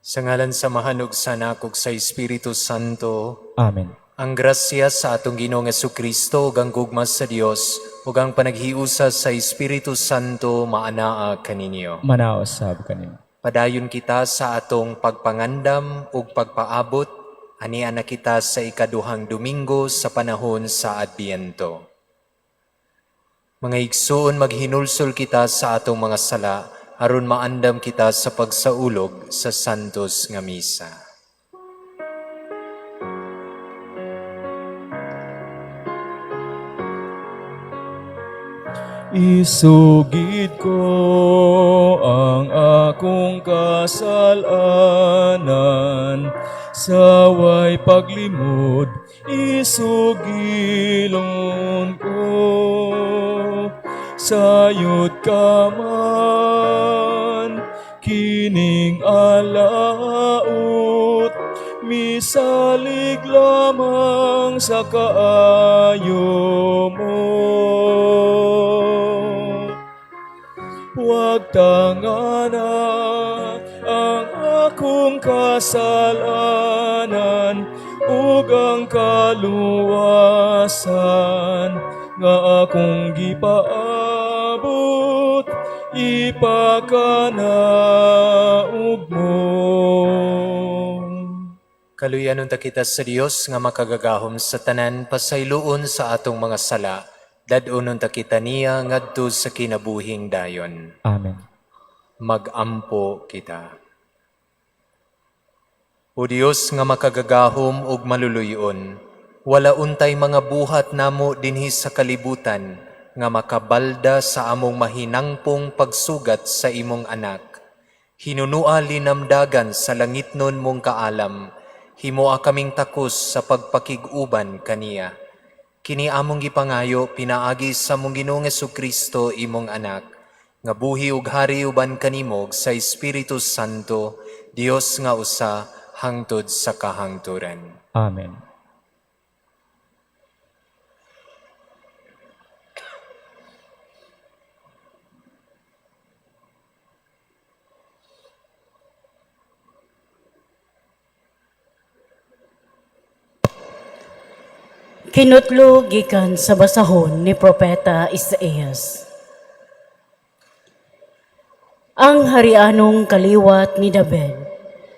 Sa ngalan sa Amahan ug sa Anak ug sa Espiritu Santo. Amen. Ang grasya sa atong Ginoong Kristo ug ang gugma sa Dios ug ang panaghiusa sa Espiritu Santo maanaa kaninyo. Manaa usab kanimo. Padayon kita sa atong pagpangandam ug pagpaabot ania na kita sa ikaduhang Domingo sa panahon sa Adbiento. Mga igsuon, maghinulsol kita sa atong mga sala aron maandam kita sa pagsaulog sa Santos nga Misa. Isugid ko ang akong kasalanan sa way paglimod, isugilon ko. Sayod ka man, kining alaut, misalig lamang sa kaayo mo. Huwag tangana ang akong kasalanan ug ang kaluwasan nga akong gipaabot ipakanaog mo. Kaluyan unta kita sa Dios nga makagagahom sa tanan, pasayloon sa atong mga sala. Dad-on unta kita niya ngadto sa kinabuhing dayon. Amen. Magampo kita. O Dios nga makagagahom ug maluluyon, wala untay mga buhat namo dinhi sa kalibutan nga makabalda sa among mahinangpong pagsugat sa imong anak. Hinunua linamdagan sa langitnon mong kaalam, himoa kaming takos sa pagpakig-uban kaniya. Kini among gipangayo pinaagi sa among Ginoong Kristo, imong anak, nga buhi ug hari uban kanimo ug sa Espiritu Santo, Dios nga usa hangtod sa kahangturan. Amen. Kinutlo gikan sa basahon ni Propeta Isaías. Ang harianong kaliwat ni David,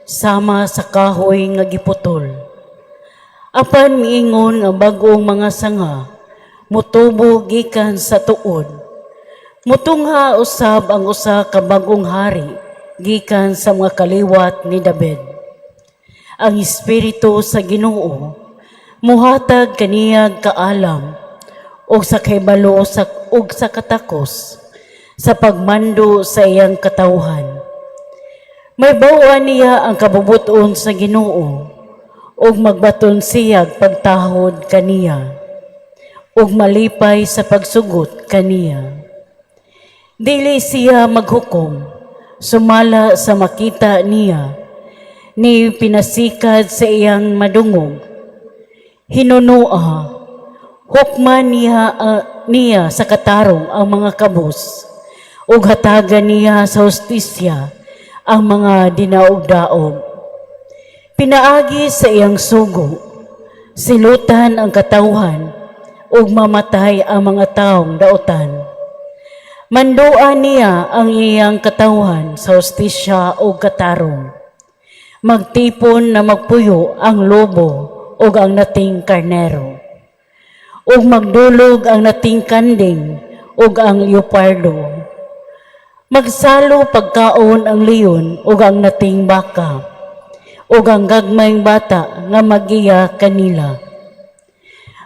sama sa kahoy nga giputol. Apan miingon nga bag-ong mga sanga, mutubo gikan sa tuod. Mutungha usab ang usa ka bag-ong hari gikan sa mga kaliwat ni David. Ang espiritu sa Ginoo muhatag kaniyag kaalam og sa kahibalo sa ug sa katakos sa pagmando sa iyang katawhan. May bawaan niya ang kabubuton sa Ginoo ug magbaton siyag pagtahod kaniya ug malipay sa pagsugot kaniya. Dili siya maghukom sumala sa makita niya ni pinasikad sa iyang madungog. Hinunua, hukman niya sa katarong ang mga kabus, ug hatagan niya sa hustisya ang mga dinaog-daog. Pinaagi sa iyang sugo, silutan ang katawhan, ug mamatay ang mga taong dautan. Manduan niya ang iyang katawhan sa hustisya ug katarong. Magtipon na magpuyo ang lobo ug ang nating karnero, ug magdulog ang nating kanding ug ang leopardo. Magsalo pagkaon ang leon ug ang nating baka, ug ang gagmayng bata nga magiya kanila.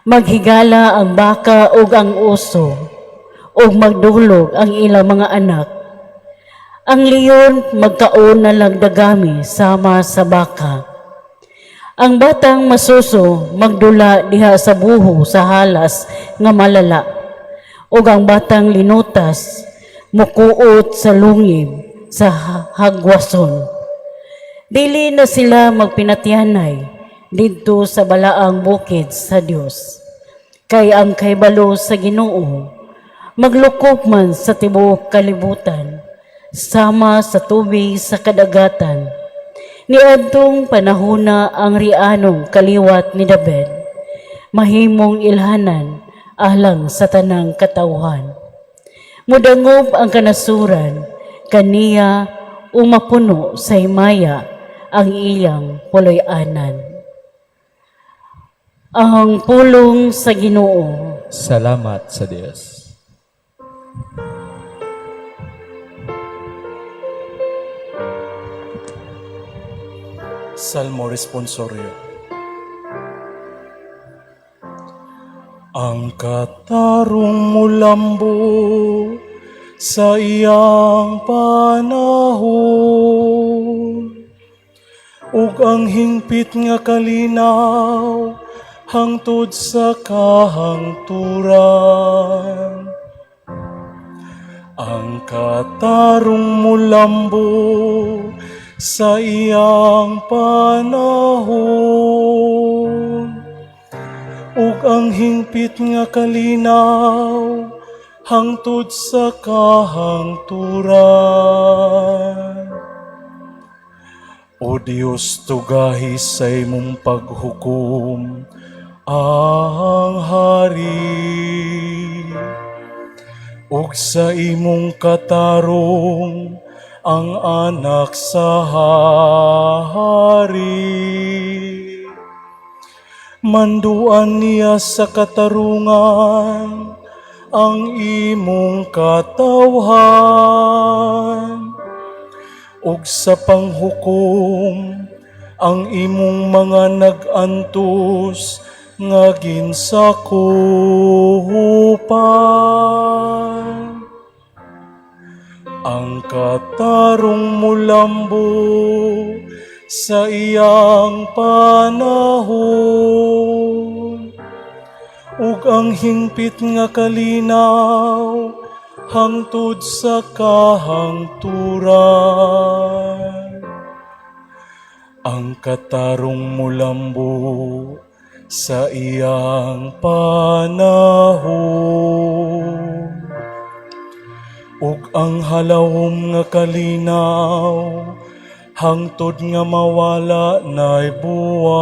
Maghigala ang baka ug ang uso, ug magdulog ang ilang mga anak. Ang leon magkaon na lang dagami sama sa baka. Ang batang masuso magdula diha sa buho sa halas nga malala, ug ang batang linutas mukuot sa lungib sa hagwason. Dili na sila magpinatyanay didto sa balaang bukid sa Dios. Kay ang kahibalo sa Ginoo maglukop man sa tibuok kalibutan, sama sa tubig sa kadagatan. Niadtong panahona ang rianong kaliwat ni David, mahimong ilhanan alang sa tanang katawhan. Mudangob ang kanasuran kaniya ug mapuno sa himaya ang iyang puloy-anan. Ang pulong sa Ginoo. Salamat sa Dios. Salmo Responsorio. Ang katarong mulambo sa iyang panahon ug ang hingpit nga kalinaw hangtod sa kahangturan. Ang katarong mulambo sa iyang panahon ug ang hingpit nga kalinaw hangtod sa kahangturan. O Dios, tugahi sa imong paghukom ang hari ug sa imong katarong ang anak sa hari. Manduan niya sa katarungan ang imong katawhan ug sa panghukom ang imong mga nag-antos nga ginsakupan. Ang katarong mulambo sa iyang panahon ug ang hingpit nga kalinaw hangtod sa kahangturan. Ang katarong mulambo sa iyang panahon ug ang halawom nga kalinaw hangtod nga mawala na'y buwan.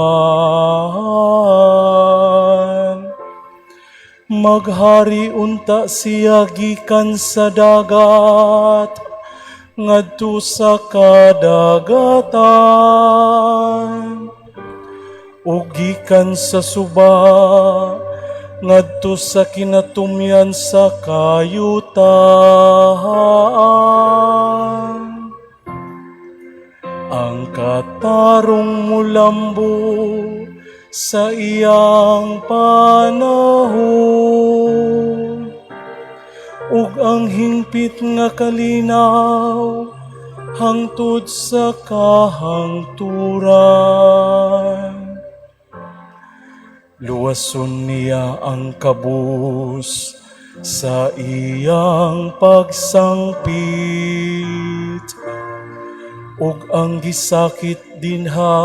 Maghari unta siya gikan sa dagat ngadto sa kadagatan ug gikan sa suba ngadto sa kinatumyan sa kayutaan. Ang katarong mulambo sa iyang panahon ug ang hingpit nga kalinaw hangtod sa kahangturan. Luwason niya ang kabus sa iyang pagsangpit ug ang gisakit dinha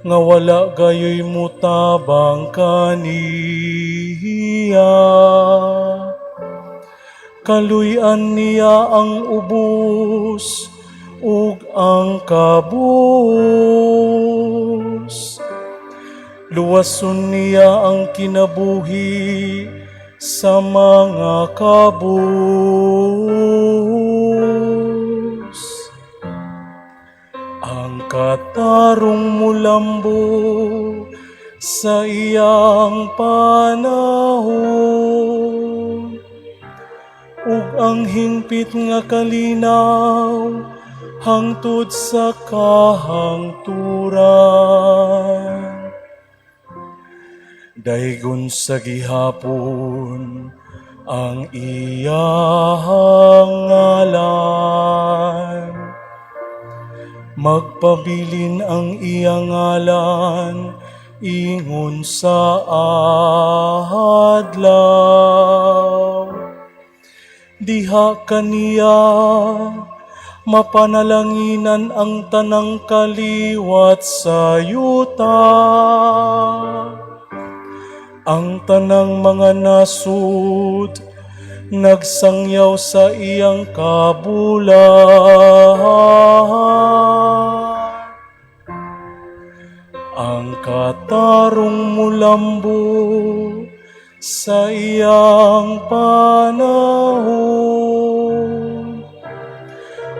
nga wala gayoy mutabang kaniya. Kaluy-an niya ang ubos ug ang kabus. Luwason niya ang kinabuhi sa mga kabus. Ang katarong mulambo sa iyang panahon ug ang hingpit nga kalinaw hangtod sa kahangturan. Daygon sa gihapon ang iyang ngalan. Magpabilin ang iyang ngalan ingon sa adlaw. Diha kaniya mapanalanginan ang tanang kaliwat sa yuta. Ang tanang mga nasud nagsangyaw sa iyang kabulahan. Ang katarong mulambo sa iyang panahon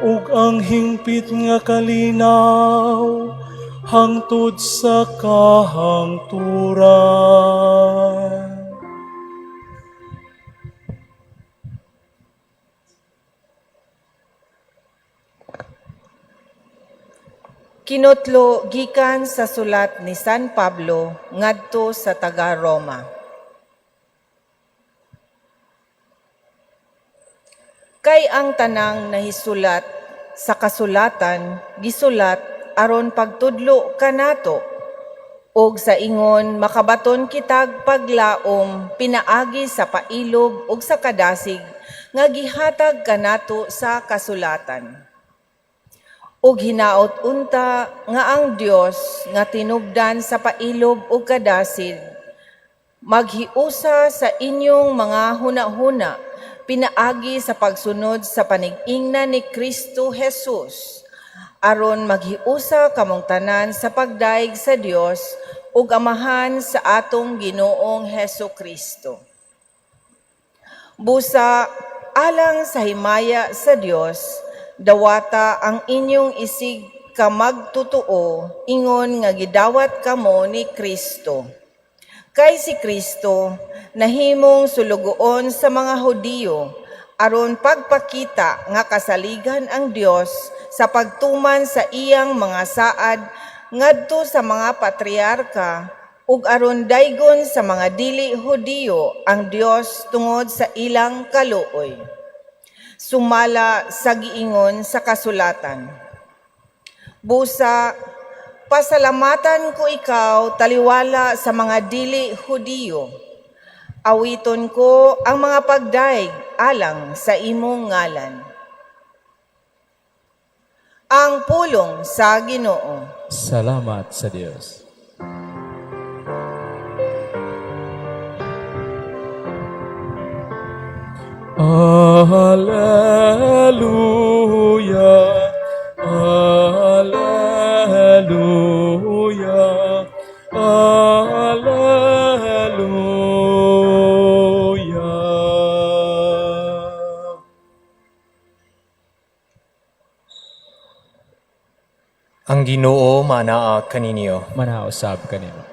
ug ang hingpit nga kalinaw hangtod sa kahangturan. Kinutlo gikan sa sulat ni San Pablo ngadto sa taga-Roma. Kay ang tanang nahisulat sa kasulatan gisulat aron pagtudlo kanato ug sa ingon makabaton kitag paglaom pinaagi sa pailob ug sa kadasig nga gihatag kanato sa kasulatan. Ug hinaot unta nga ang Dios nga tinubdan sa pailob ug kadasig maghiusa sa inyong mga hunahuna pinaagi sa pagsunod sa panig-ingna ni Kristo Jesus, aron maghiusa kamong tanan sa pagdayeg sa Dios ug Amahan sa atong Ginoong Hesus Kristo. Busa alang sa himaya sa Dios, dawata ang inyong isig kamagtutuo ingon nga gidawat kamo ni Kristo. Kay si Kristo nahimong sulugoon sa mga Hudiyo aron pagpakita nga kasaligan ang Dios sa pagtuman sa iyang mga saad ngadto sa mga patriarka ug aron daygon sa mga dili Hudiyo ang Dios tungod sa ilang kaluoy. Sumala sa giingon sa kasulatan. Busa, pasalamatan ko ikaw taliwala sa mga dili Hudiyo. Awiton ko ang mga pagdaig alang sa imong ngalan. Ang pulong sa Ginoo. Salamat sa Dios. Alleluia, Alleluia, Alleluia. Ang Ginoo manaa kaninyo. Manausab kanimo.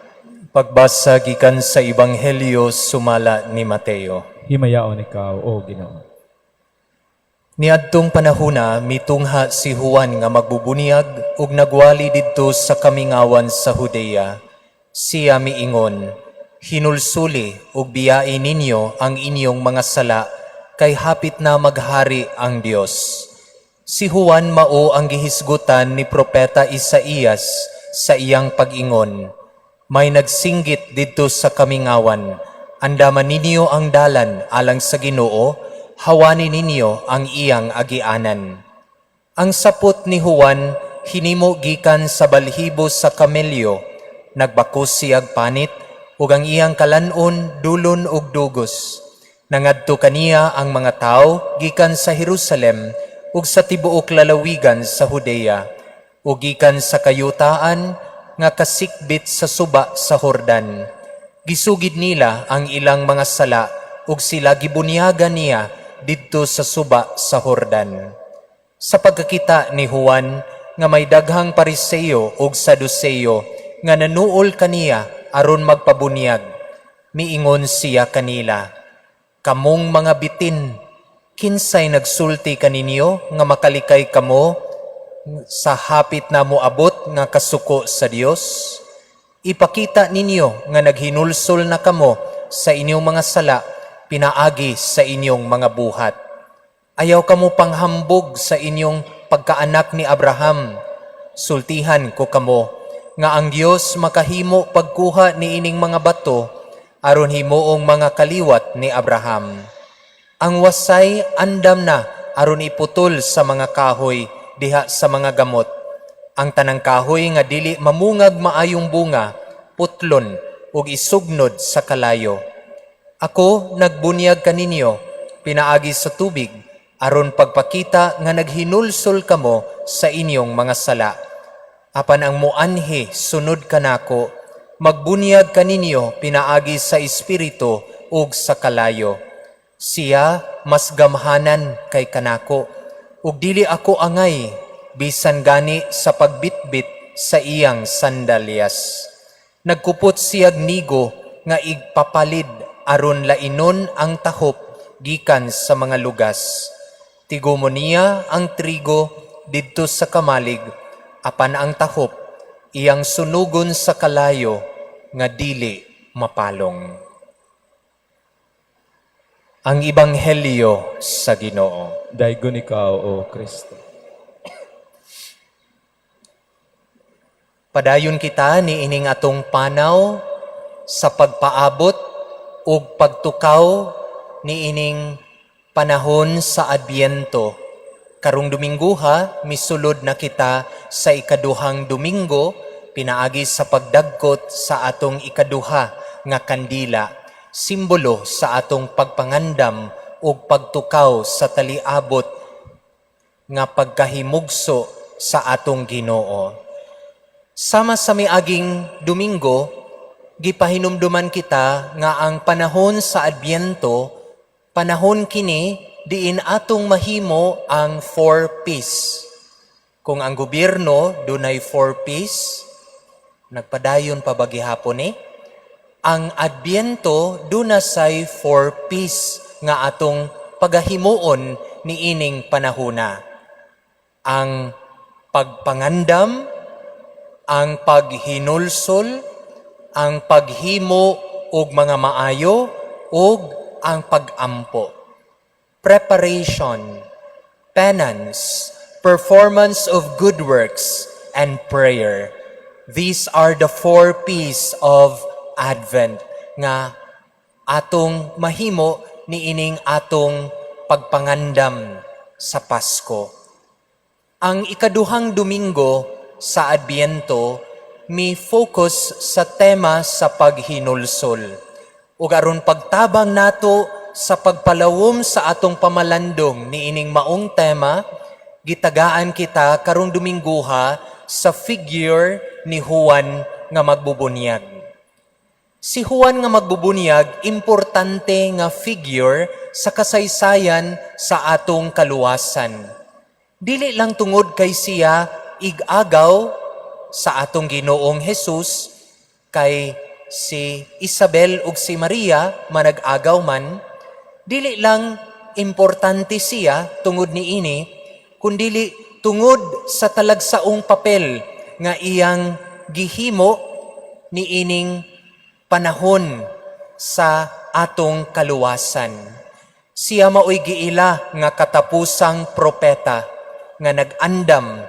Pagbasa gikan sa Ebanghelyo sumala ni Mateo. Himayaon ikaw, O Ginoo. Niadtong panahuna mitungha si Juan nga magbubuniyag ug nagwali didto sa kamingawan sa Judea. Siya miingon, "Hinulsuli ug biyai ninyo ang inyong mga sala kay hapit na maghari ang Dios." Si Juan mao ang gihisgutan ni propeta Isaías sa iyang pag-ingon, "May nagsinggit didto sa kamingawan, andaman ninyo ang dalan alang sa Ginoo, hawani ninyo ang iyang agianan." Ang sapot ni Juan hinimo gikan sa balhibo sa kamelyo, nagbakos siyag panit, ug ang iyang kalanon dulon og dugos. Nangadto kaniya ang mga tawo gikan sa Jerusalem ug sa tibuok lalawigan sa Judea, ug gikan sa kayutaan nga kasikbit sa suba sa Jordan. Gisugid nila ang ilang mga sala ug sila gibunyagan niya didto sa suba sa Jordan. Sa pagkakita ni Juan nga may daghang Pariseo ug Saduceo nga nanuol kaniya aron magpabunyag, miingon siya kanila, "Kamong mga bitin, kinsay nagsulti kaninyo nga makalikay kamo sa hapit na moabot nga kasuko sa Dios? Ipakita ninyo nga naghinulsol na kamo sa inyong mga sala pinaagi sa inyong mga buhat. Ayaw kamo panghambog sa inyong pagkaanak ni Abraham. Sultihan ko kamo nga ang Dios makahimo pagkuha ni ining mga bato aron himuong mga kaliwat ni Abraham. Ang wasay andam na aron iputol sa mga kahoy diha sa mga gamot. Ang tanang kahoy nga dili mamungag maayong bunga, putlon ug isugnod sa kalayo. Ako nagbunyag kaninyo pinaagi sa tubig aron pagpakita nga naghinulsol kamo sa inyong mga sala. Apan ang muanhi sunod kanako, Magbunyag kaninyo pinaagi sa Espiritu ug sa kalayo. Siya mas gamhanan kay kanako, ug dili ako angay bisan gani sa pagbitbit sa iyang sandalyas. Nagkupot siyag nigo nga igpapalid aron lainon ang tahop gikan sa mga lugas. Tigumon niya ang trigo didto sa kamalig, apan ang tahop iyang sunugon sa kalayo nga dili mapalong. Ang Ebanghelyo sa Ginoo. Daygon ikaw, O Kristo. Padayon kita ni ining atong panaw sa pagpaabot ug pagtukaw ni ining panahon sa Adbyento. Karong Domingguha, misulod na kita sa ikaduhang Domingo pinaagi sa pagdagkot sa atong ikaduha nga kandila, simbolo sa atong pagpangandam ug pagtukaw sa taliabot nga pagkahimugso sa atong Ginoo. Sama sa miaging Domingo, gipahinumduman kita nga ang panahon sa Adbyento, panahon kini diin atong mahimo ang four Ps. Kung ang gobyerno dunay four Ps, nagpadayon pa ba gihapon ni? Ang Adbyento duna say four Ps nga atong pagahimuon niining panahona. Ang pagpangandam, ang paghinulsol, ang paghimo og mga maayo ug ang pagampo. Preparation, penance, performance of good works, and prayer. These are the four P's of Advent nga atong mahimo niining atong pagpangandam sa Pasko. Ang ikaduhang Domingo sa Adbyento mi focus sa tema sa paghinulsol. Ug aron pagtabang nato sa pagpalawom sa atong pamalandong niining maong tema, gitagaan kita karong Domingguha sa figure ni Juan nga magbubunyag. Si Juan nga magbubunyag, importante nga figure sa kasaysayan sa atong kaluwasan. Dili lang tungod kay siya ig-agaw sa atong Ginoong Jesus, kay si Isabel ug si Maria manag-agaw man, dili lang importante siya tungod niini, kundili tungod sa talagsaong papel nga iyang gihimo niining panahon sa atong kaluwasan. Siya maoy giila nga katapusang propeta nga nag-andam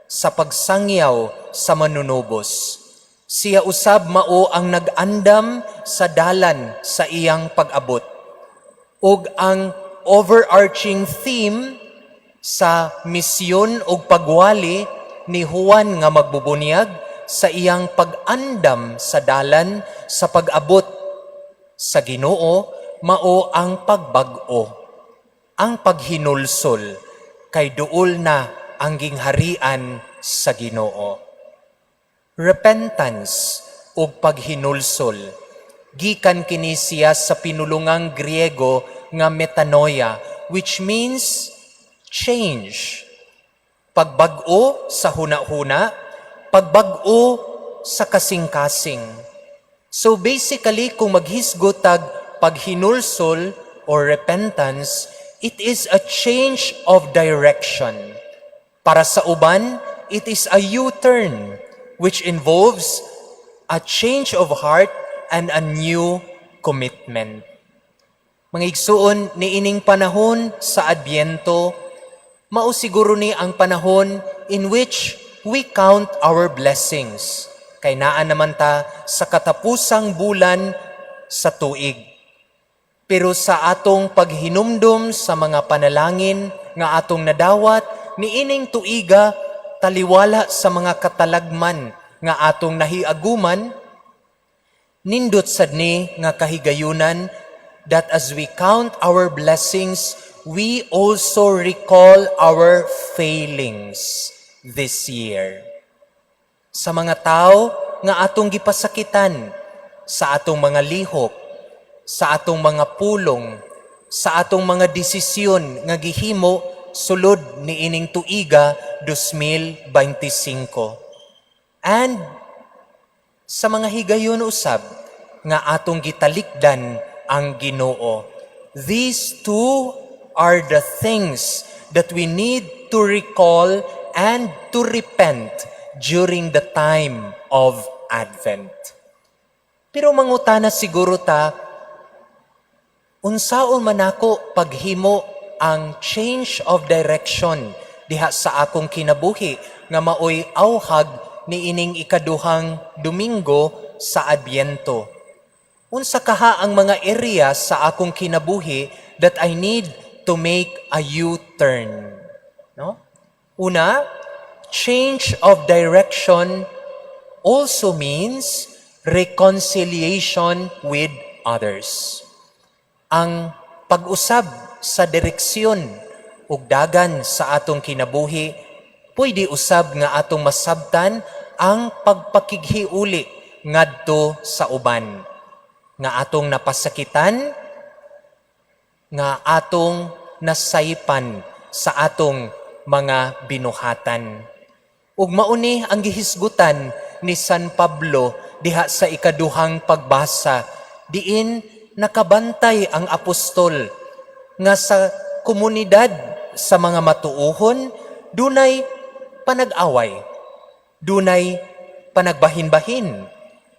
sa pagsangyaw sa manunubos. Siya usab mao ang nag-andam sa dalan sa iyang pag-abot. Ug ang overarching theme sa misyon ug pagwali ni Juan nga magbubunyag sa iyang pag-andam sa dalan sa pag-abot sa Ginoo mao ang pagbag-o, ang paghinulsol, kay duol na ang gingharian sa Ginoo. Repentance ug paghinulsol gikan kini siya sa pinulungang Griego nga metanoia, which means change. Pagbag-o sa huna-huna, pagbag-o sa kasing-kasing. So basically, kung maghisgot tag paghinulsol or repentance, it is a change of direction. Para sa uban, it is a U-turn which involves a change of heart and a new commitment. Mga igsuon, niining panahon sa Adbyento, mao siguro ni ang panahon in which we count our blessings. Kay naa naman ta sa katapusang bulan sa tuig. Pero sa atong paghinumdum sa mga panalangin nga atong nadawat niining tuiga, taliwala sa mga katalagman nga atong nahiaguman, nindot sad ni nga kahigayunan that as we count our blessings, we also recall our failings this year. Sa mga tao nga atong gipasakitan sa atong mga lihok, sa atong mga pulong, sa atong mga desisyon nga gihimo sulod niining tuiga 2025. And sa mga higayon usab nga atong gitalikdan ang Ginoo. These two are the things that we need to recall and to repent during the time of Advent. Pero mangutana siguro ta, unsaon man ako paghimo ang change of direction diha sa akong kinabuhi nga maoy auhag niining ikaduhang Domingo sa Adbyento? Unsa kaha ang mga area sa akong kinabuhi that I need to make a U-turn? No? Una, change of direction also means reconciliation with others. Ang pag-usab sa direksyon ug dagan sa atong kinabuhi, pwede usab nga atong masabtan ang pagpakighiuli ngadto sa uban nga atong napasakitan, nga atong nasaypan sa atong mga binuhatan. Ug mauni ang gihisgutan ni San Pablo diha sa ikaduhang pagbasa, diin nakabantay ang apostol nga sa komunidad sa mga matuohon dunay panag-away, dunay panagbahin-bahin,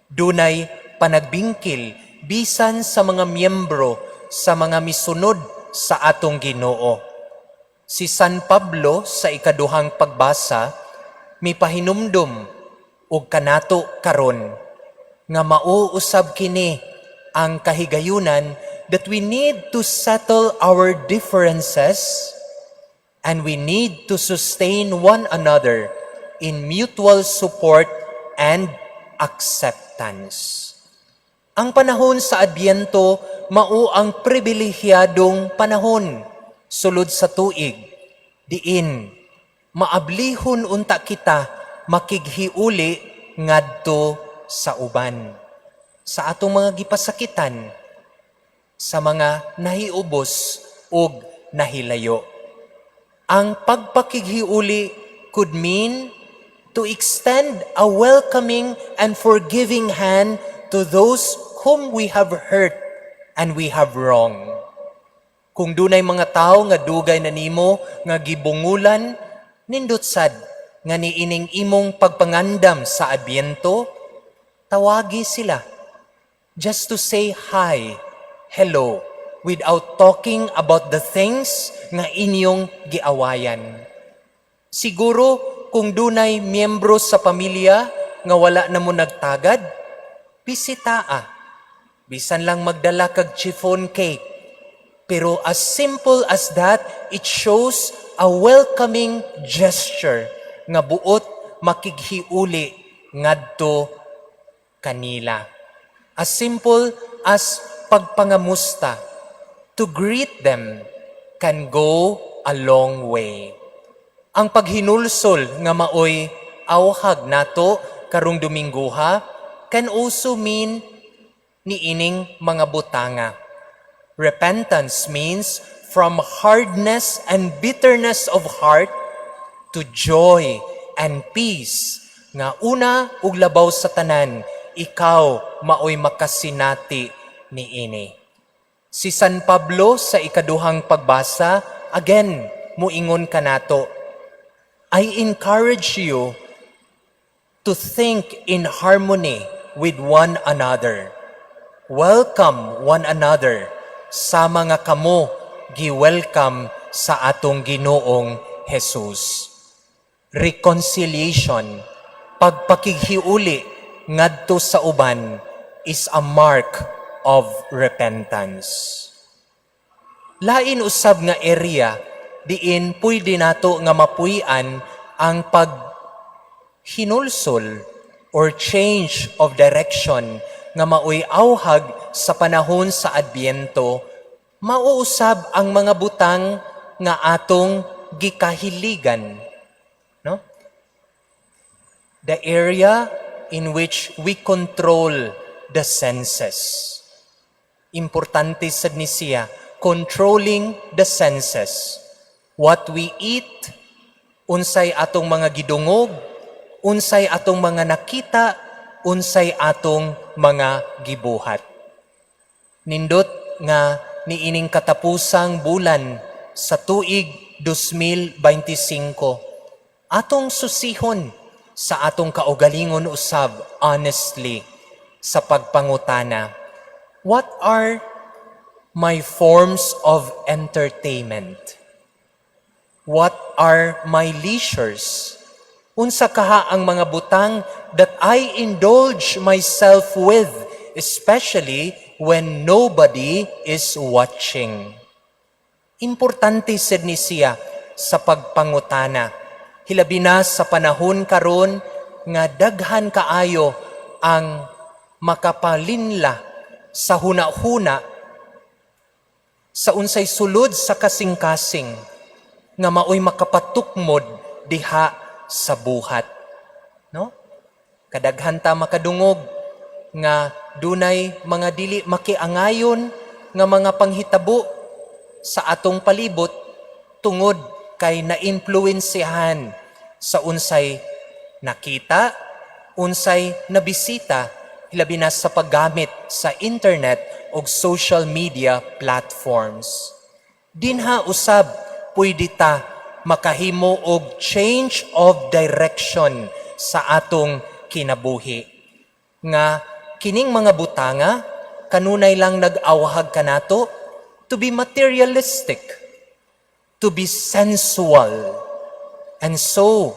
dunay panagbingkil bisan sa mga miyembro sa mga misunod sa atong Ginoo. Si San Pablo sa ikaduhang pagbasa mipahinumdum og kanato karon nga mauusab kini ang kahigayunan that we need to settle our differences and we need to sustain one another in mutual support and acceptance. Ang panahon sa Adbyento mao ang pribilehiyadong panahon sulod sa tuig, diin maablihon unta kita makighiuli ngadto sa uban, sa atong mga gipasakitan, sa mga nahiubos ug nahilayo. Ang pagpakighiuli could mean to extend a welcoming and forgiving hand to those whom we have hurt and we have wronged. Kung dunay mga tao nga dugay na nimo nga gibungulan, nindot sad nga niining imong pagpangandam sa Adbyento, tawagi sila just to say hi, hello, without talking about the things nga inyong giawayan. Siguro kung dunay miyembro sa pamilya nga wala na mo nagtagad, bisitaa. Bisan lang magdala kag chiffon cake. Pero as simple as that, it shows a welcoming gesture nga buot makighiuli ngadto kanila. As simple as pagpangamusta, to greet them can go a long way. Ang paghinulsol nga maoy auhag nato karong Domingguha can also mean niining mga butanga. Repentance means from hardness and bitterness of heart to joy and peace nga una ug labaw sa tanan, ikaw maoy makasinati niini. Si San Pablo sa ikaduhang pagbasa again muingon kanato, "I encourage you to think in harmony with one another. Welcome one another sama nga kamo gi-welcome sa atong Ginoong Jesus." Reconciliation, pagpakighiuli ngadto sa uban, is a mark of repentance. Lain usab nga area diin pwede nato nga mapuy-an ang pag hinulsol or change of direction nga maoy auhag sa panahon sa Adbyento, mauusab ang mga butang nga atong gikahiligan, no? The area in which we are interested in. in which we control the senses. Importante sad ni siya, controlling the senses. What we eat, unsay atong mga gidungog, unsay atong mga nakita, unsay atong mga gibuhat. Nindot nga niining katapusang bulan sa tuig 2025, atong susihon sa atong kaugalingon usab honestly sa pagpangutana, what are my forms of entertainment? What are my leisures? Unsa kaha ang mga butang that I indulge myself with, especially when nobody is watching? Importante sad ni siya sa pagpangutana. Hilabi na sa panahon karon nga daghan kaayo ang makapalinla sa huna-huna sa unsay sulod sa kasing-kasing nga maoy makapatukmod diha sa buhat. No? Kadaghan ta makadungog nga dunay mga dili makiangayon nga mga panghitabo sa atong palibot tungod kay naimpluwensiyahan sa unsay nakita, unsay nabisita, hilabi na sa paggamit sa internet o social media platforms. Dinha usab pwede ta makahimo og change of direction sa atong kinabuhi. Nga kining mga butanga kanunay lang nag-awhag kanato to be materialistic, to be sensual. And so,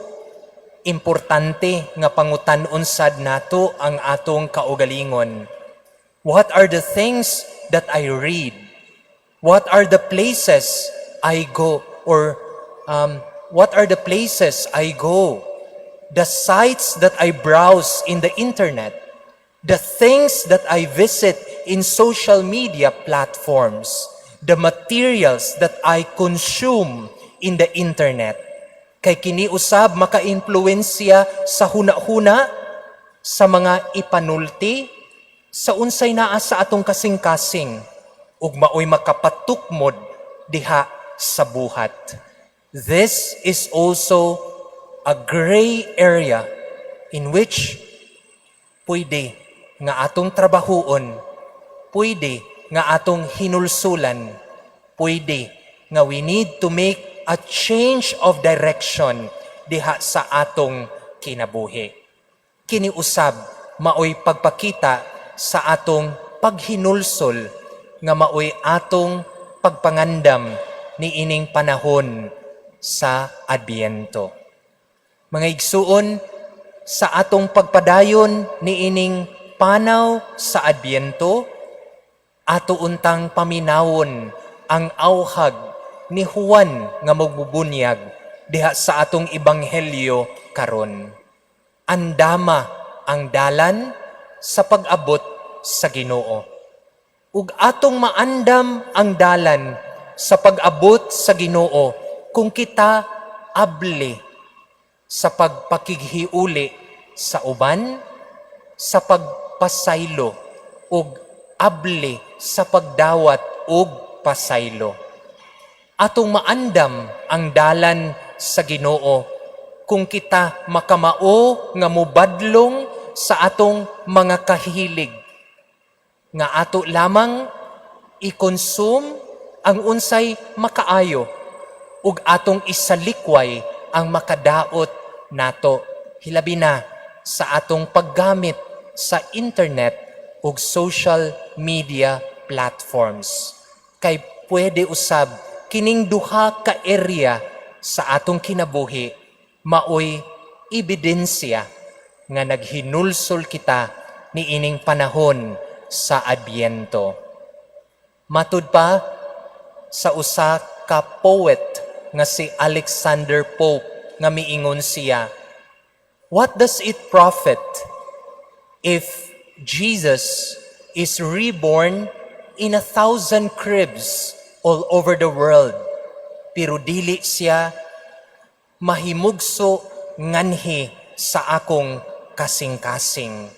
importante nga pangutan-on sad nato ang atong kaugalingon. What are the things that I read? What are the places I go? Or what are the places I go? The sites that I browse in the internet, the things that I visit in social media platforms, the materials that I consume in the internet. Kay kini usab maka-impluwensya sa huna-huna, sa mga ipanulti, sa unsay naa sa atong kasing-kasing, ug maoy makapatukmod diha sa buhat. This is also a gray area in which pwede nga atong trabahuon, pwede nga atong hinulsulan, pwede nga we need to make a change of direction diha sa atong kinabuhi. Kini usab maoy pagpakita sa atong paghinulsol nga maoy atong pagpangandam niining panahon sa Adbyento. Mga igsuon, sa atong pagpadayon niining panaw sa Adbyento, ato untang paminawon ang awhag ni Juan nga magbubunyag diha sa atong ebanghelyo karon. Andama ang dalan sa pag-abot sa Ginoo. Ug atong maandam ang dalan sa pag-abot sa Ginoo kung kita abli sa pagpakighiuli sa uban, sa pagpasaylo ug abli sa pagdawat og pasaylo. Atong maandam ang dalan sa Ginoo kung kita makamao nga mubadlong sa atong mga kahilig nga ato lamang i-consume ang unsay makaayo ug atong isalikway ang makadaot nato, hilabi na sa atong paggamit sa internet ug social media platforms, kay pwede usab kining duha ka area sa atong kinabuhi maoy ebidensya nga naghinulsol kita niining panahon sa Adbyento. Matud pa sa usa ka poet nga si Alexander Pope nga miingon siya, "What does it profit if Jesus is reborn in 1,000 cribs all over the world, pero dili siya mahimugso nganhi sa akong kasing-kasing,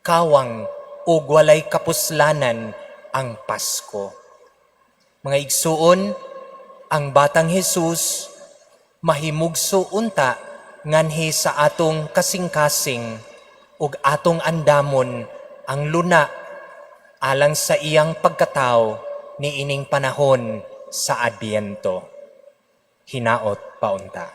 kawang ug walay kapuslanan ang Pasko. Mga igsuon, ang batang Jesus mahimugso unta nganhi sa atong kasing-kasing ug atong andamon ang luna alang sa iyang pagkatao niining panahon sa Adbyento. Hinaot paunta.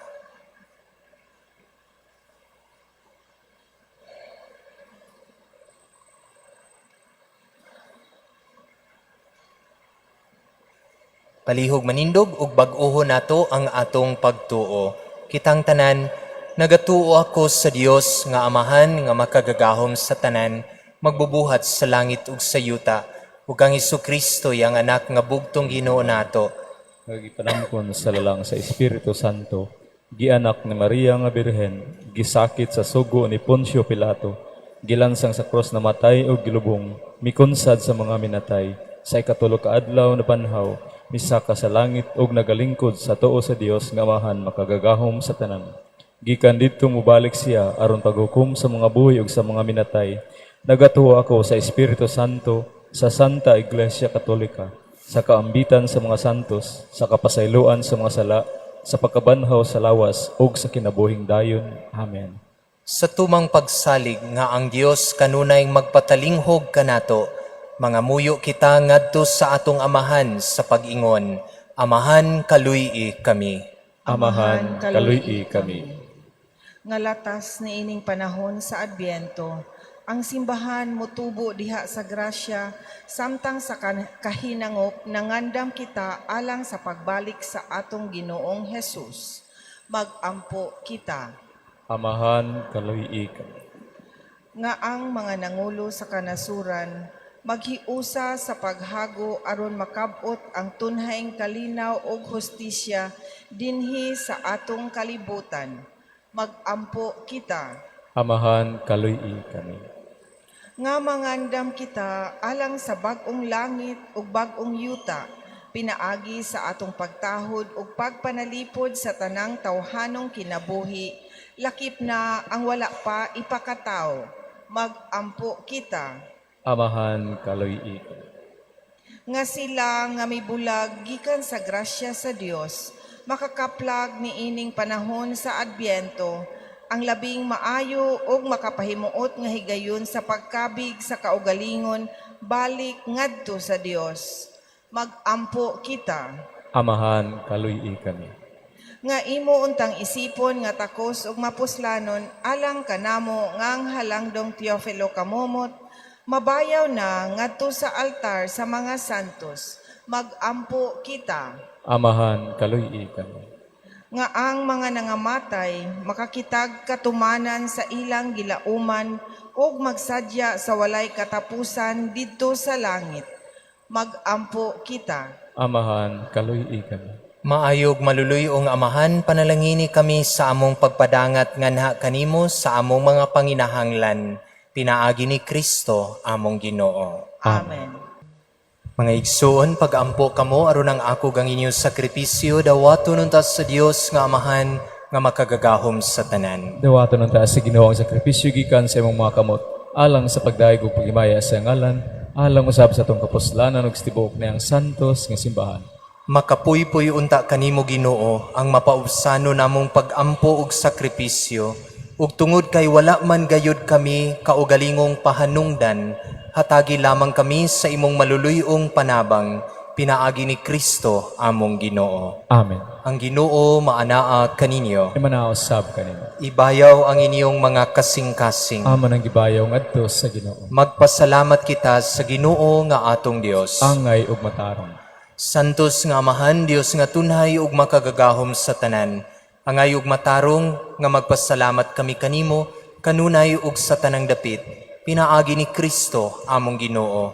Palihog manindog ug bag-oho nato ang atong pagtuo. Kitang tanan, nagatuo ako sa Dios nga Amahan nga makagagahom sa tanan, magbubuhat sa langit ug sa yuta, ug ang Hesukristo iyang anak nga bugtong Ginoo nato, Nga gipanangkon sa lalang sa Espiritu Santo, gianak ni Maria nga Birhen, gisakit sa sugo ni Poncio Pilato, gilansang sa krus, namatay ug gilubong, mikunsad sa mga minatay, sa ikatulo ka adlaw nabanhaw, misaka sa langit ug nagalingkod sa tuo sa Dios nga Amahan makagagahom sa tanan. Gikan didto mobalik siya aron paghukom sa mga buhi ug sa mga minatay. Nagatuo ako sa Espiritu Santo, sa Santa Iglesia Katolika, sa kaambitan sa mga santos, sa kapasayloan sa mga sala, sa pagkabanhaw sa lawas ug sa kinabuhing dayon. Amen. Sa tumang pagsalig nga ang Dios kanunay magpatalinghog kanato, mangamuyo kita ngadto sa atong Amahan sa pag-ingon, Amahan, kaluy-i kami. Amahan, kaluy-i kami. Nga latas niining panahon sa Adbyento, ang simbahan motubo diha sa grasya samtang sa kahinangop nangandam kita alang sa pagbalik sa atong Ginoong Hesus. Magampo kita. Amahan, kaluy-i kami. Nga ang mga nangulo sa kanasuran maghiusa sa paghago aron makab-ot ang tunhaing kalinaw ug hustisya dinhi sa atong kalibutan. Magampo kita. Amahan, kaluy-i kami. Nga mangandam kita alang sa bag-ong langit ug bag-ong yuta, pinaagi sa atong pagtahod ug pagpanalipod sa tanang tawhanong kinabuhi, lakip na ang wala pa ipakataw. Magampo kita. Amahan, kaluy-i kami. Nga sila nga mibulag gikan sa grasya sa Dios, makakaplag niining panahon sa Adbyento, ang labing maayo ug makapahimuot nga higayon sa pagkabig sa kaugalingon balik ngadto sa Dios. Magampo kita. Amahan, kaluy-i kami. Nga imo untang isipon nga takos ug mapuslanon alang kanamo ngang halangdong Teofilo Camomot, mabayaw na ngadto sa altar sa mga santos. Magampo kita. Amahan, kaluy-i kami. Nga ang mga nangamatay makakitag katumanan sa ilang gilauman ug magsadya sa walay katapusan didto sa langit. Magampo kita. Amahan, kaluy-i kami. Maayog maluluy-ong Amahan, panalangini kami sa among pagpadangat nganha kanimo sa among mga panginahanglan. Pinaagi ni Kristo among Ginoo. Amen. Mga igsuon, pag-ampo kamo aron ang ako gang inyong sakripisyo dawaton unta sa Dios nga Amahan nga makagagahom sa tanan. Dawaton unta sa Ginoo ang sakripisyo gikan sa imong mga kamot, alang sa pagdayeg ug paghimaya sa ngalan, alang usab sa atong kapuslanan ug sa tibuok niyang santos nga simbahan. Makapuypuy unta kanimo Ginoo ang mapaubsano namong pag-ampo ug sakripisyo, ug tungod kay wala man gayud kami kaugalingong pahanungdan, hatagi lamang kami sa imong maluluy-ong panabang, pinaagi ni Kristo among Ginoo. Amen. Ang Ginoo maanaa kaninyo. Imanao sab kanimo. Ibayaw ang inyong mga kasing-kasing. Amo nang gibayaw ngadto sa Ginoo. Magpasalamat kita sa Ginoo nga atong Dios. Angay ug matarong. Santos nga Amahan, Dios nga tunhay ug makagagahom sa tanan. Angay ug matarong nga magpasalamat kami kanimo kanunay ug sa tanang dapit. Pinaagi ni Kristo among Ginoo.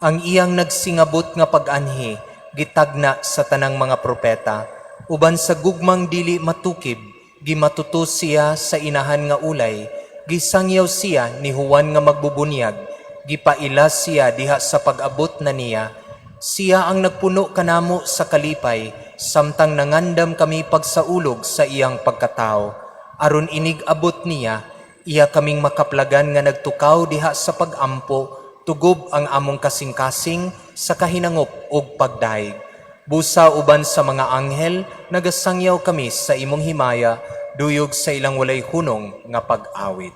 Ang iyang nagsingabot nga pag-anhi gitagna sa tanang mga propeta, uban sa gugmang dili matukib gimatuto siya sa inahan nga ulay, gisangyaw siya ni Juan nga magbubunyag, gipaila siya diha sa pag-abot na niya. Siya ang nagpuno kanamo sa kalipay, samtang nangandam kami pagsaulog sa iyang pagkatao. Aron inig abot niya, Iya kaming makaplagan nga nagtukaw diha sa pagampo, tugob ang among kasing-kasing sa kahinangop ug pagdayeg. Busa uban sa mga anghel, nagasangyaw kami sa imong himaya, duyog sa ilang walay hunong nga pag-awit.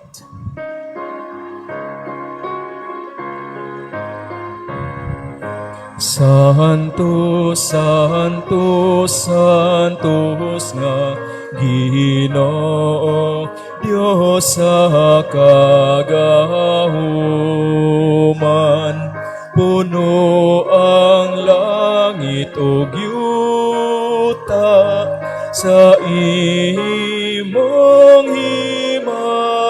Santo, Santo, Santos nga Ginoo, Dios sa kagahuman. Puno ang langit ug yuta sa imong himaya.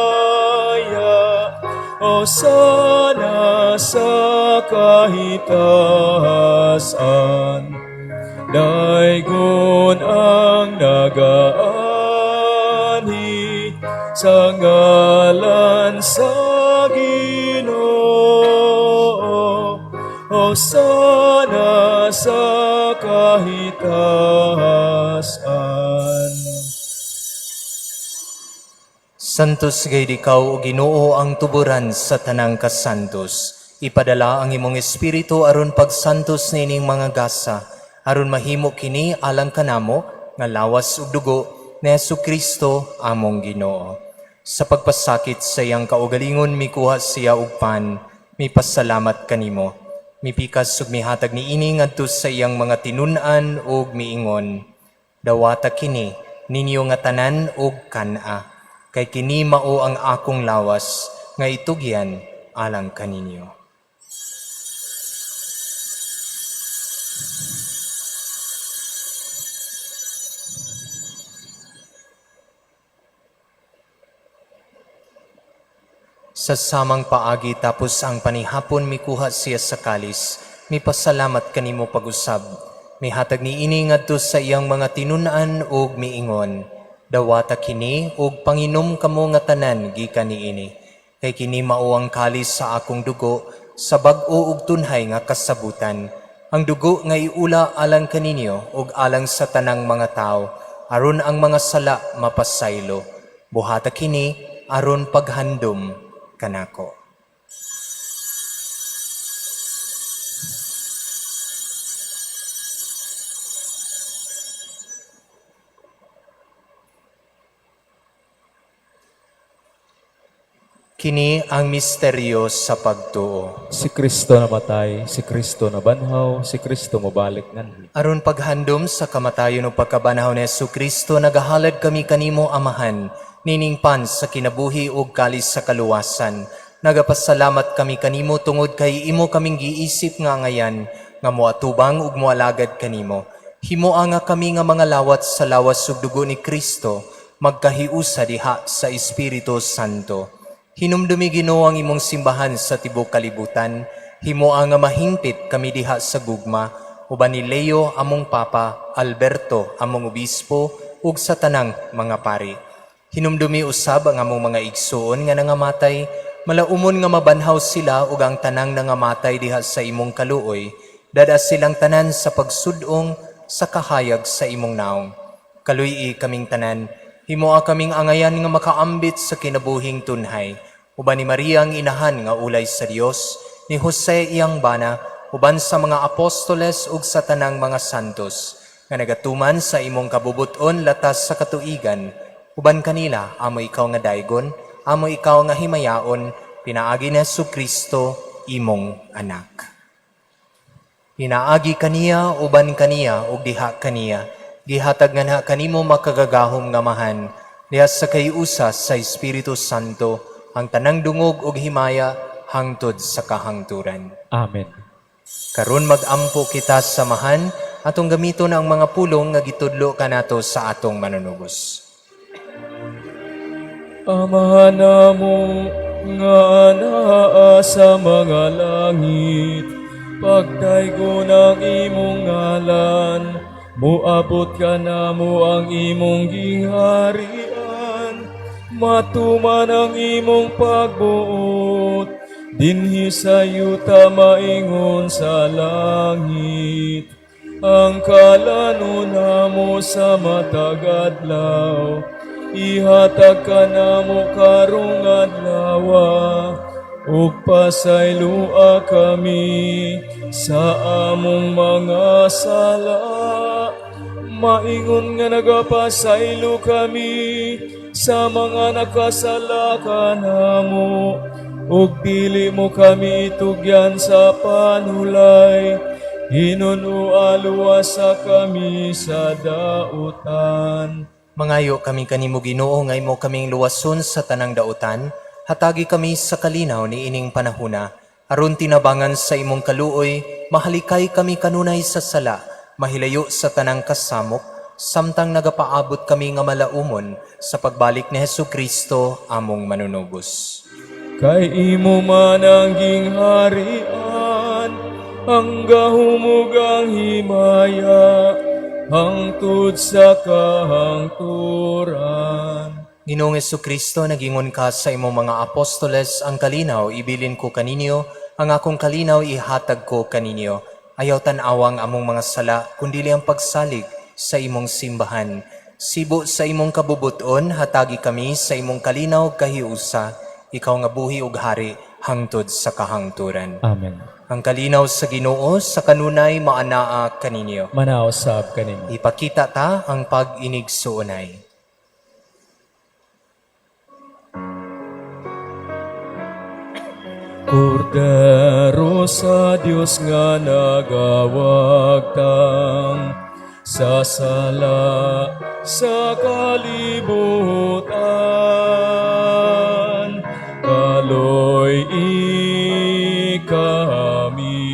Hosana sa kahitasan. Daygon ang nagaanhi sa ngalan sa Ginoo. Hosana sa kahitasan. Santos gayud ikaw o Ginoo, ang tuburan sa tanang kasantos. Ipadala ang imong espiritu aron pagsantos niining mga gasa, aron mahimo kini alang kanamo nga lawas ug dugo ni Hesukristo among Ginoo. Sa pagpasakit sa iyang kaugalingon, mikuha siya og pan, mipasalamat kanimo. Mipikas ug mihatag niini ngadto sa iyang mga tinun-an ug miingon: "Dawata kini ninyo nga tanan ug kan-a, kay kini mao ang akong lawas nga itugyan alang kaninyo." Sa samang paagi, tapos ang panihapon, mikuha siya sa kalis, mipasalamat kanimo pag-usab. Mihatag niini ngadto sa iyang mga tinun-an ug miingon: "Dawata kini ug panginom kamo nga tanan gikan niini, kay kini mao ang kalis sa akong dugo sa bag-o ug tunhay nga kasabutan. Ang dugo nga iula alang kaninyo ug alang sa tanang mga tawo aron ang mga sala mapasaylo. Buhata kini aron paghandom kanako." Kini ang misteryo sa pagtuo. Si Kristo namatay, si Kristo nabanhaw, si Kristo mobalik nganhi. Aron paghandom sa kamatayon ug pagkabanhaw ni Kristo, nagahalad kami kanimo, Amahan, nining pan sa kinabuhi ug kalis sa kaluwasan. Nagapasalamat kami kanimo tungod kay imo kaming giisip nga angayan nga moatubang ug moalagad kanimo. Himoa nga kami nga mga lawat sa lawas ug dugo ni Kristo magkahiusa diha sa Espiritu Santo. Hinumdumi, Ginoo, ang imong simbahan sa tibuok kalibutan. Himoa nga mahingpit kami diha sa gugma uban ni Leo among Papa, Alberto among obispo ug sa tanang mga pari. Hinumdumi usab ang among mga igsuon nga nangamatay, malaumon nga mabanhaw sila ug ang tanang nangamatay diha sa imong kaluoy, dad-a silang tanan sa pagsud-ong sa kahayag sa imong naong. Kaluy-i kaming tanan, himoa kaming angayan nga makaambit sa kinabuhing tunhay, uban ni Maria ang inahan nga ulay sa Dios, ni Jose iyang bana, uban sa mga apostoles ug sa tanang mga santos, nga nagatuman sa imong kabubuton latas sa katuigan, uban kanila amo ikaw nga daygon, amo ikaw nga himayaon, pinaagi ni Kristo imong anak. Pinaagi kaniya, uban kaniya, ug diha kaniya, gihatag nga na kanimo makagagahom nga Amahan, diha sa kahiusa sa Espiritu Santo, ang tanang dungog ug himaya hangtod sa kahangturan. Amen. Karon mag-ampo kita sa Amahan, atong gamiton ang mga pulong nga gitudlo kanato sa atong manunubos. Amahan namo nga anaa sa mga langit, pagdaygon ang imong ngalan, muabot kanamo ang imong gingharian, matuman ang imong pagbuot, dinhi sa yuta maingon sa langit. Ang kalanon namo sa matag adlaw, Ihatag kanamo karong adlawa, ug pasaylua kami sa among mga sala, maingon nga nagapasaylo kami sa mga nakasala kanamo, ug dili mo kami itugyan sa panulay, hinunoa luwasa kami sa dautan. Mangayo kami kanimo, Ginoo, nga imo kaming luwason sa tanang dautan. Hatagi kami sa kalinaw ni ining panahuna, aron tinabangan sa imong kaluoy, mahalikay kami kanunay sa sala, mahilayo sa tanang kasamok, samtang nagapaabot kami nga malaumon sa pagbalik ni Hesu Kristo among manunubos. Kay imo man ang gingharian, ang gahom ug ang himaya, hangtod sa kahangturan. Ginoong Kristo, nagingon ka sa imong mga apostoles, "Ang kalinaw ibilin ko kaninyo, ang akong kalinaw ihatag ko kaninyo." Ayaw tan-awang among mga sala, kundili ang pagsalig sa imong simbahan. Sibo sa imong kabubuton, hatagi kami sa imong kalinaw kahiusa, ikaw nga buhi ug hari hangtod sa kahangturan. Amen. Ang kalinaw sa Ginoo sa kanunay maanaa kaninyo. Manaa usab kanimo. Ipakita ta ang pag-inigsuonay. Kordero sa Dios nga nagawagtang sa sala sa kalibutan, kaloy-i kami.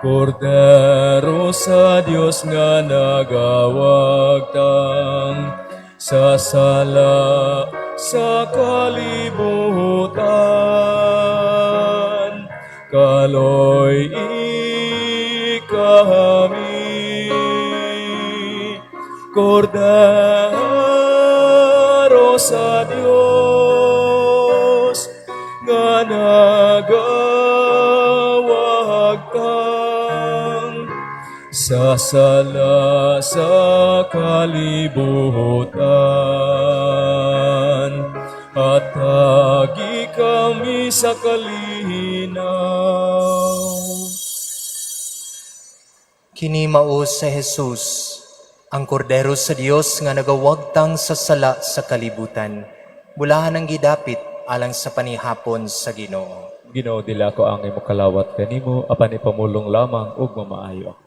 Kordero sa Dios nga nagawagtang sa sala sa kalibutan, kaloy-i kami. Kordero sa Dios nga nagawagtang sa sala sa kalibutan, hatagi kami sa kalinaw. Kini mao si Jesus, ang kordero sa Dios nga nagawagtang sa sala sa kalibutan. Bulahan ang gidapit alang sa panihapon sa Ginoo. Ginoo, dili ako angay mokalawat kanimo, apan ipamulong lamang ug mamaayo ako.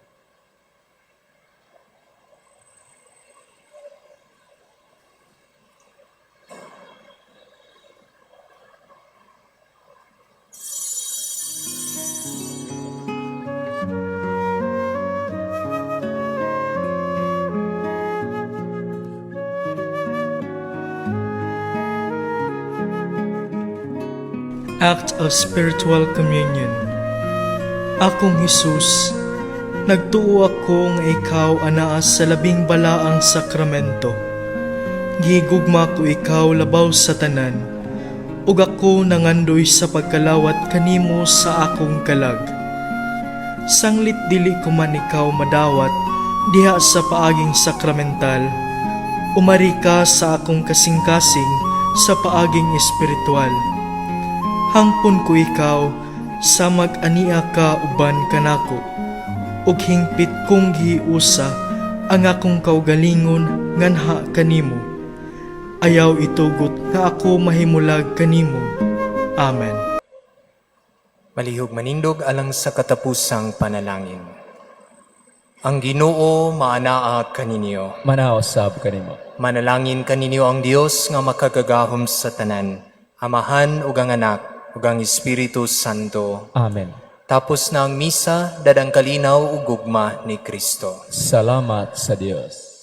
Act of Spiritual Communion. Akong Hesus, nagtuo ako nga ikaw anaa sa labing balaang sakramento. Gigugma ko ikaw labaw sa tanan, ug ako nangandoy sa pagkalawat kanimo sa akong kalag. Sanglit dili ko man ikaw madawat diha sa paaging sakramental, umari ka sa akong kasing-kasing sa paaging espiritual. Hangpon ko ikaw sa mag-ania ka uban kanako, ug hingpit kong gihiusa ang akong kaugalingon nganha kanimo. Ayaw itugot nga ako mahimulag kanimo. Amen. Malihog manindog alang sa katapusang panalangin. Ang Ginoo maanaa kaninyo. Manaa usab kanimo. Manalangin kaninyo ang Dios nga makagagahom sa tanan, Amahan ug ang Anak ug ang Espiritu Santo. Amen. Tapos na ang misa, dadang kalinaw ug gugma ni Kristo. Salamat sa Dios.